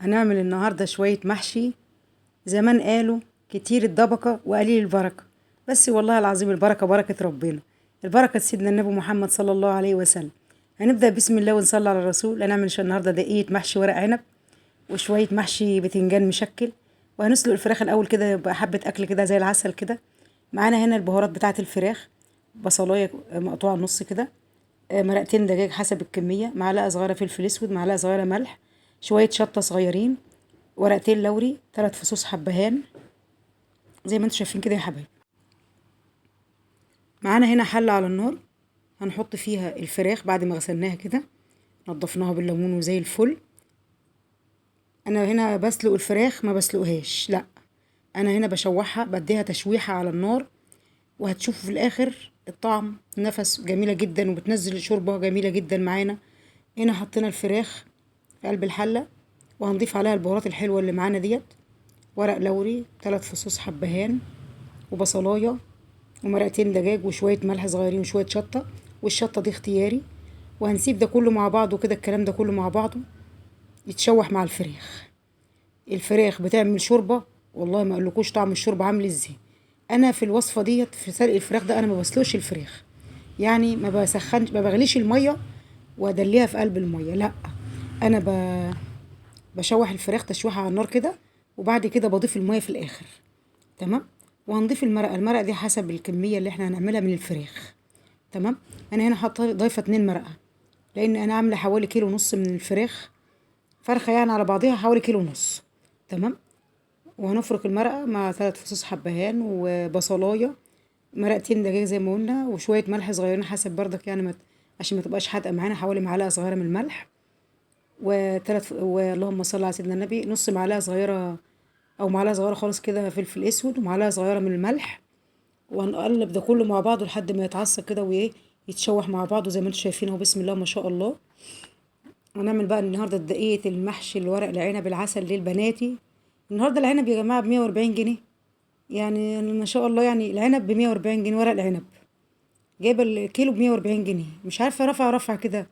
هنعمل النهاردة شوية محشي. زمان قالوا كتير الدبكة وقليل البركة، بس والله العظيم البركة بركة ربنا، البركة سيدنا النبي محمد صلى الله عليه وسلم. هنبدأ بسم الله ونصلي على الرسول. هنعمل النهاردة دقيقة محشي ورق عنب وشوية محشي بتنجان مشكل، وهنسلق الفراخ الأول كده يبقى حبة أكل كده زي العسل كده. معانا هنا البهارات بتاعة الفراخ، بصلاية مقطوعة نص كده، مرقتين دجاج حسب الكمية، معلقة صغيرة فلفل اسود، معلقة صغيرة ملح، شوية شطة صغيرين، ورقتين لوري، 3 فصوص حبهان زي ما انتم شايفين كده يا حبايبي. معانا هنا حلة على النار هنحط فيها الفراخ بعد ما غسلناها كده، نضفناها بالليمون وزي الفل. انا هنا بسلق الفراخ، ما بسلقهاش، لا انا هنا بشوحها، بديها تشويحة على النار، وهتشوفوا في الاخر الطعم نفس جميلة جدا، وبتنزل شوربة جميلة جدا معانا. هنا حطينا الفراخ في قلب الحلة، وهنضيف عليها البهارات الحلوة اللي معانا ديت، ورق لوري، 3 فصوص حبهان، وبصلاية، ومرقتين دجاج، وشوية ملح صغيرين، وشوية شطة، والشطة دي اختياري. وهنسيب ده كله مع بعضه كده، الكلام ده كله مع بعضه يتشوح مع الفراخ. الفراخ بتعمل شوربة، والله ما اقولكوش طعم الشوربة عامل ازاي. انا في الوصفة ديت في سلق الفراخ ده انا ما بسلقش الفراخ، يعني ما بسخنش، ما بغليش المية وادليها في قلب المية، لا انا بشوح الفراخ تشويحة على النار كده، وبعد كده بضيف المية في الاخر. تمام. وهنضيف المرقة، المرقة دي حسب الكمية اللي احنا هنعملها من الفراخ. تمام. انا هنا حاطه ضايفة 2 مرقة، لان انا عاملة حوالي 1.5 كيلو من الفراخ، فرخة يعني على بعضيها حوالي 1.5 كيلو. تمام. وهنفرك المرقة مع 3 فصوص حبهان وبصلاية، مرقتين دجاج زي ما قلنا، وشوية ملح صغيرين حسب بردك يعني عشان ما تبقاش حادقة معانا، حوالي معلقة صغيرة من الملح، وتلات واللهم صل على سيدنا النبي، نص معلقة صغيرة أو معلقة صغيرة خالص كده فلفل أسود، ومعلقة صغيرة من الملح. وهنقلب ده كله مع بعضه لحد ما يتعصج كده وإيه يتشوح مع بعضه زي ما انتم شايفين اهو، بسم الله ما شاء الله. هنعمل بقى النهارده دقيقة المحشي الورق العنب العسل للبناتي. النهارده العنب يا جماعة ب140 جنيه، يعني ما شاء الله، يعني العنب ب140 جنيه، ورق العنب جايبه الكيلو ب140 جنيه، مش عارفه رفع رفع كده.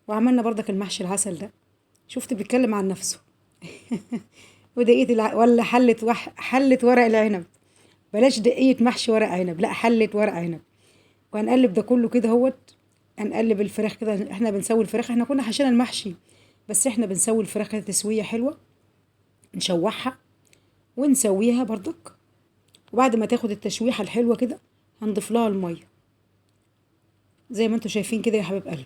وعملنا برضك المحشي العسل ده، شفت بيتكلم عن نفسه. ودقيقة ولا حلة حلة ورق العنب، بلاش دقيقة محشي ورق عنب، لا حلة ورق عنب. وهنقلب ده كله كده اهوت، هنقلب الفراخ كده. احنا بنسوي الفراخ، احنا كنا حشينا المحشي، بس احنا بنسوي الفراخ كده تسوية حلوة، نشوحها ونسويها برضك. وبعد ما تاخد التشويحة الحلوة كده هنضيف لها المية زي ما انتم شايفين كده يا حبيب قلبي.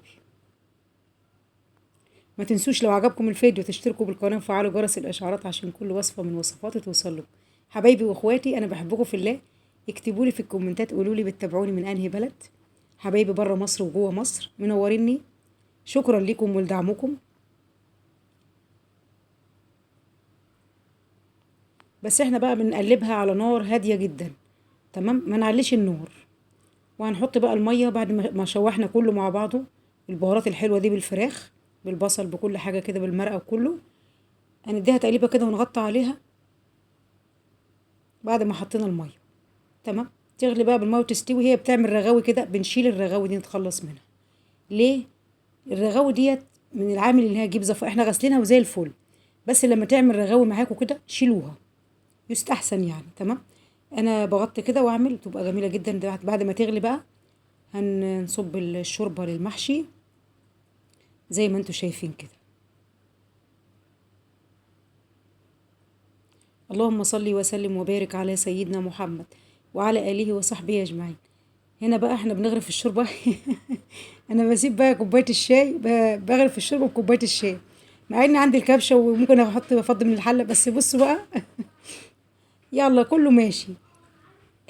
ما تنسوش لو عجبكم الفيديو تشتركوا بالقناة وفعلوا جرس الإشعارات عشان كل وصفة من وصفاتي توصل لكم. حبايبي واخواتي انا بحبكم في الله، اكتبوا لي في الكومنتات، قولوا لي بتتابعوني من انهي بلد، حبايبي بره مصر وجوه مصر منوريني. شكرا لكم ولدعمكم. بس احنا بقى بنقلبها على نار هادية جدا، تمام، ما نعليش النار. وهنحط بقى المية بعد ما شوحنا كله مع بعضه، البهارات الحلوة دي بالفراخ بالبصل بكل حاجة كده بالمرقة وكله، هنديها تقليبة كده ونغطي عليها بعد ما حطينا المية. تمام. تغلي بقى بالمية وتستوي، هي بتعمل رغاوي كده، بنشيل الرغاوي دي نتخلص منها. ليه الرغاوي ديت؟ من العامل اللي هي تجيب زفر، احنا غاسلينها وزي الفل، بس لما تعمل رغاوي معاكم كده شيلوها، يستحسن يعني. تمام. انا بغطي كده واعمل، تبقى جميلة جدا. بعد ما تغلي بقى هنصب الشوربة للمحشي زي ما انتم شايفين كده. اللهم صل وسلم وبارك على سيدنا محمد وعلى آله وصحبه أجمعين. هنا بقى احنا بنغرف الشوربة. انا بسيب بقى كوباية الشاي، بغرف الشوربة بكوباية الشاي، مع ان عندي الكبشة وممكن احط افضي من الحلة، بس بصوا بقى. يلا كله ماشي.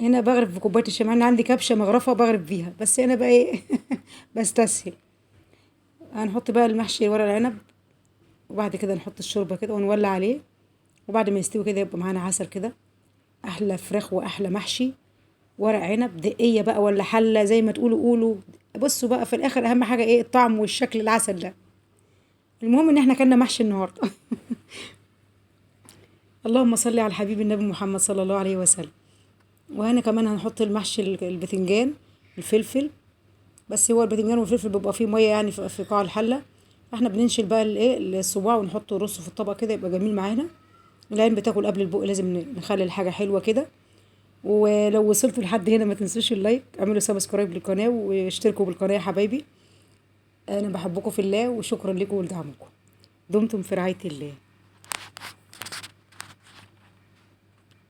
هنا بغرف بكوباية الشاي مع ان عندي كبشة مغرفة بغرف بيها، بس انا بقى ايه بستسهل. هنحط بقى المحشي ورق العنب، وبعد كده نحط الشوربة كده ونولع عليه، وبعد ما يستوي كده يبقى معانا عسل كده. احلى فراخ واحلى محشي ورق عنب، دقية بقى ولا حلة زي ما تقولوا قولوا. بصوا بقى في الاخر اهم حاجة ايه؟ الطعم والشكل العسل ده. المهم ان احنا كلنا محشي النهارده. اللهم صل على الحبيب النبي محمد صلى الله عليه وسلم. وهنا كمان هنحط المحشي البتنجان الفلفل، بس هو البتنجان والفلفل بيبقى فيه مية يعني في قاع الحلة، احنا بننشل بقى الايه الصباع ونحطه رصه في الطبق كده، يبقى جميل معانا. العين بتاكل قبل البق، لازم نخلي الحاجة حلوة كده. ولو وصلتوا لحد هنا ما تنسوش ال like، اعملوا subscribe للقناة واشتركوا بالقناة يا حبايبي. انا بحبكم في الله، وشكرا لكم ولدعمكم. دمتم في رعاية الله.